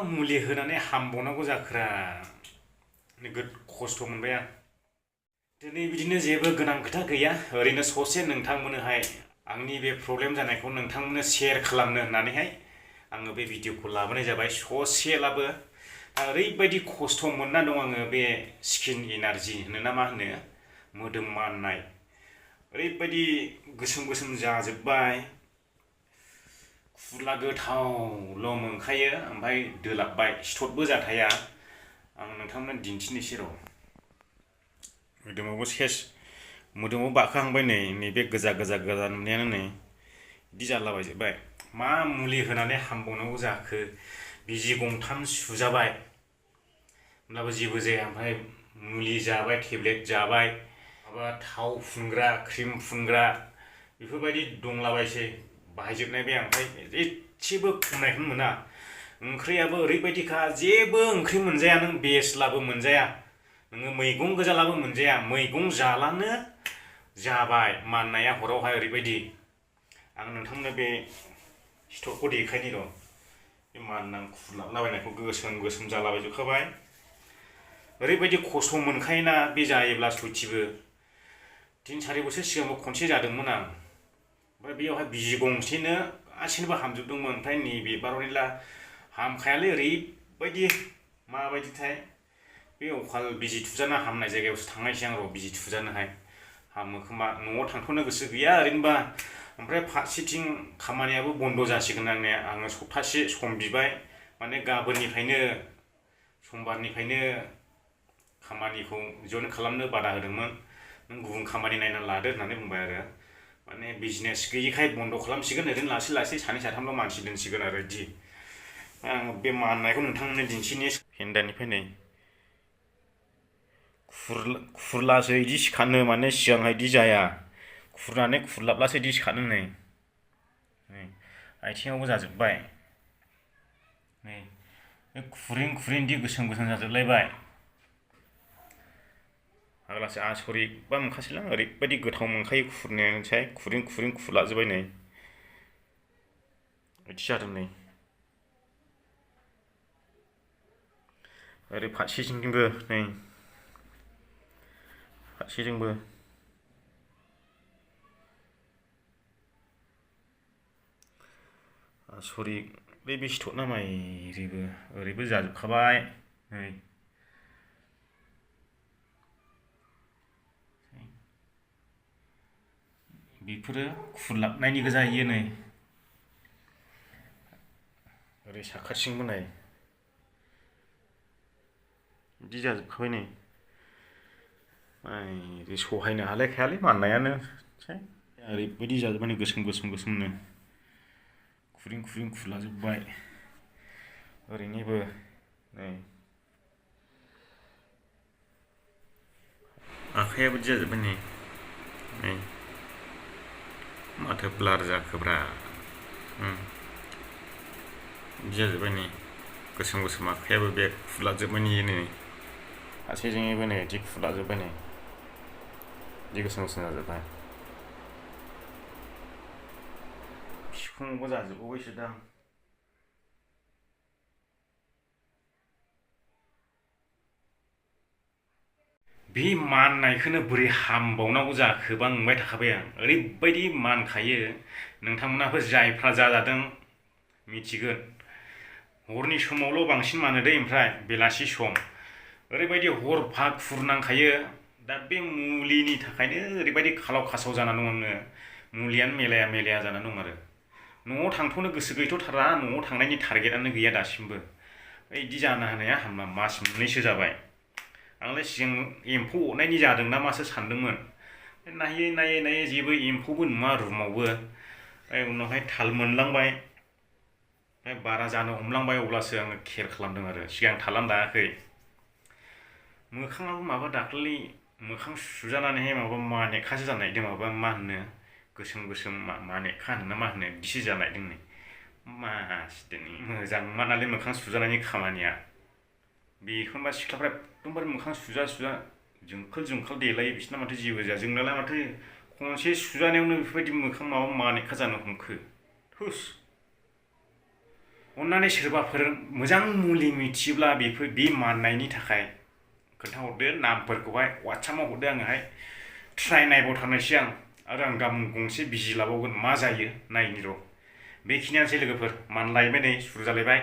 मुलि होनानै हामबावनांगौ जाखोरा नोगोद खस्थ' मोनबाय आं दिनै बिदिनो जेबो गोनां खोथा गैया ओरैनो ससे नोंथांमोननोहाय आंनि बे प्रब्लेम जानायखौ नोंथांमोननो शेयार खालामनो होननानैहाय आङो बे भिडिअखौ लाबोनाय जाबाय ससेब्लाबो ओरैबायदि खस्थ' मोनना दं आङो बे स्किन एलार्जि होनो ना मा होनो मोदोम माननाय ओरैबायदि गोसोम गोसोम जाजोब्बाय खुरला गोथावल' मोनखायो ओमफ्राय दोलाबबाय सिथरबो जाथाया आं नोंथांमोननो दिन्थिनोसै र' मोदोमावबो सेस मोदोमाव बाखांबाय नैबे गोजा गोजा गोजा नुनायानो नै बिदि जालाबायजोब्बाय मा मुलि होनानै हामबावनांगौ जाखो बिजि गंथाम सुजाबाय होमब्लाबो जेबो जाया ओमफ्राय मुलि जाबाय टेब्लेट जाबाय माबा थाव फुनग्रा क्रिम फुनग्रा बेफोरबायदि दंलाबायसै बाहायजोबनाय बे ओमफ्राय एसेबो खमायखौनो मोना ओंख्रियाबो ओरैबायदिखा जेबो ओंख्रि मोनजाया नों बेस्लाबो मोनजाया नोङो मैगं गोजालाबो मोनजाया मैगं जालानो जाबाय माननाया हरावहाय ओरैबायदि आं नोंथांमोननो बे सिथरखौ देखायनि र' बे माननां खुरलाबलाबायनायखौ गोसोम गोसोम जालाबायजोबखाबाय ओरैबायदि खस्थ' मोनखायोना बे जायोब्ला सयथिबो 3-4 बोसोर सिगांबो खनसे जादोंमोन आं ओमफ्राय बेयावहाय बिजि गंसेनो गासैनोबो हामजोबदोंमोन ओमफ्राय नैबे बार'निला हामखायालै ओरैबायदि माबायदिथाय बे अखाल बिजि थुजाना हामनाय जायगायावसो थांनायसै आं र' बिजि थुजानोहाय हामो खोमा न'आव थांथ'नो गोसो गैया ओरैनोबा ओमफ्राय फारसेथिं खामानियाबो बन्द' जासिगोन आंनिया आङो सप्तासे सम बिबाय माने गाबोननिफ्रायनो समबारनिफ्रायनो खामानिखौ जइन खालामनो बादा होदोंमोन नों गुबुन खामानि नायना लादो होननानै बुंबाय आरो माने बिजनेस गैयिखाय बन्द' खालामसिगोन ओरैनो लासै लासै 2-3ल' मानसि दोनसिगोन आरो बिदि आं बे माननायखौ नोंथांमोननो दिन्थिनि फेन्दानिफ्राय नै खुरलासो बिदि सिखानो माने सिगांहाय बिदि जाया खुरनानै खुरलाबलासो बिदि सिखानो नै आथिङावबो जाजोब्बाय नै खुरिं खुरिं बिदि गोसोम गोसोम जाजोबलायबाय फाग्लासो आसरितबा मोनखासैलां ओरैबायदि गोथाव मोनखायो खुरनायानोसै खुरिं खुरिं खुरलाजोब्बाय नै बिदि जादों नै ओरै फारसेथिंबो नै फारसेजोंबो आसरित बे सिथर ना माइरिबो ओरैबो जाजोबखाबाय नै बेफोरो खुरलाबनायनि गोजा इयो नै ओरै साखाथिंबो नाय बिदि जाजोबखाबाय नै ओरै सहायनो हालायखायालै माननायानो ओरैबायदि जाजोब्बाय नै गोसोम गोसोम गोसोमनो खुरिं खुरिं खुरलाजोब्बाय ओरैनिबो नै आखाइयाबो बिदि जाजोब्बाय नै नै माथो ब्लार जाखोब्रा बिदि जाजोब्बाय नै गोसोम गोसोम आखाइयाबो बे खुरलाजोब्बाय नै फारसेजोंबो नै बिदि खुरलाजोब्बाय नै बिदि गोसोम गोसोम जाजोब्बाय बिखुङावबो जाजोबबावबायसो दां बे माननायखौनो बोरै हामबावनांगौ जाखोबा मोनबाय थाखाबाय आं ओरैबायदि मानखायो नोंथांमोनाबो जायफ्रा जाजादों मिथिगोन हरनि समावल' बांसिन मानो दै ओमफ्राय बेलासि सम ओरैबायदि हरफा खुरनांखायो दा बे मुलिनि थाखायनो ओरैबायदि खालाव खासाव जानानै दं आङो मुलियानो मेलाया मेलाया जानानै दं आरो न'आव थांथ'नो गोसो गैथ'थारा न'आव थांनायनि टारगेटआनो गैया दासिमबो बिदि जानो हानाया हामला मास मोननैसो जाबाय आंलाय सिगां एम्फौ अरनायनि जादों ना मासो सानदोंमोन नायै नायै नायै जेबो एम्फौबो नुवा रुमावबो उनावहाय थाल मोनलांबाय ओमफ्राय बारा जानो हमलांबाय अब्लासो आङो केयार खालामदों आरो सिगां थालानो लायाखै मोखाङाबो माबा दाख्लै मोखां सुजानानैहाय माबा मानेखासो जानो नागिरदों माबा मा होनो गोसोम गोसोम मानेखा होनो ना मा होनो बिदिसो जानो नागिरदों नै मासदिनि मोजां मा नालाय मोखां सुजानायनि खामानिया बेखौनोबा सिख्लाफ्रा एकदमबारे मोखां सुजा सुजा जोंखोल जोंखाल देलायो बिसोरना माथो जेबो जाया जोंनालाय माथो खनसे सुजानायावनो बेफोरबायदि मोखां माबा मानेखा जानो हमखो हुस अन्नानै सोरबाफोर मोजां मुलि मिथियोब्ला बेफोर बे माननायनि थाखाय खोन्थाहरदो नामफोरखौहाय वाट्सआपाव हरदो आंनोहाय ट्राइ नायबावथारनोसै आं आरो आं गाबोन गंसे बिजि लाबावगोन मा जायो नायनि र' बेखिनियानोसै लोगोफोर मानलायबाय नै सुरु जालायबाय